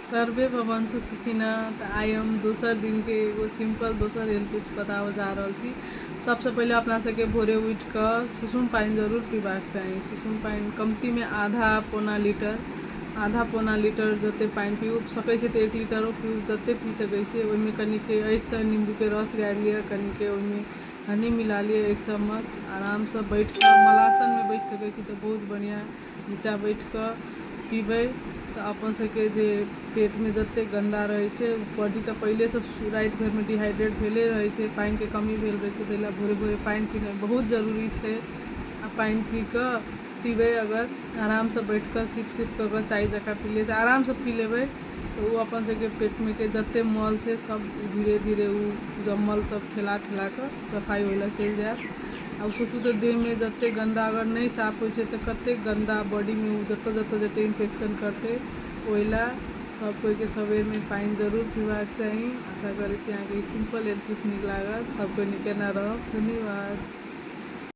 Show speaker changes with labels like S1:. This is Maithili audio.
S1: सर्वे भवन्तु सुखिनः। तऽ आइ हम दोसर दिनके एगो सिम्पल दोसर हेल्थ टिप्स बताबऽ जा रहल छी। सबसँ पहिले अपना सबके भोरे उठि कऽ सुसुम पानि जरूर पीबाक चाही। सुसुम पानि कमतीमे आधा पौना लीटर, आधा पौना लीटर जतेक पानि पीबू सकै छी तऽ 1 लीटरो पीबू, जतेक पी सकै छी। ओहिमे कनिके अछि तऽ नीम्बूके रस गाड़ि लिअ, कनिके ओहिमे हनी मिला लिअ 1 चम्मच। आरामसँ बैठि कऽ मलासनमे बैसि सकै छी तऽ बहुत बढ़िआँ। नीचाँ बैठि कऽ पीबै तऽ अपन सबके जे पेटमे जतेक गन्दा रहै छै, बॉडी तऽ पहिलेसँ राति भरिमे डिहाइड्रेट भेले रहै छै, पानिके कमी भेल रहै छै, ताहि लए भोरे भोरे पानि पीनाइ बहुत जरूरी छै। आ पानि पी कऽ पीबै अगर आरामसँ बैठि कऽ सिप सिप कऽ कऽ चाय जकाँ पी लै छै, आरामसँ पी लेबै तऽ ओ अपन सबके पेटमे के जतेक मल छै सब धीरे धीरे ओ जमल सब ठेला ठेला कऽ सफाइ होइ लए चलि जायत। आब सोचू तऽ देहमे जतेक गन्दा अगर नहि साफ होइ छै तऽ कतेक गन्दा बॉडीमे ओ जतऽ जतऽ जतेक इन्फेक्शन करतै। ओहि लए सब कोइके सबेरमे पानि जरूर पीबाक चाही। आशा करै छी अहाँके ई सिम्पल हेल्थ टिप्स नीक लागत। सब कोइ नीक एना रहब। धन्यवाद।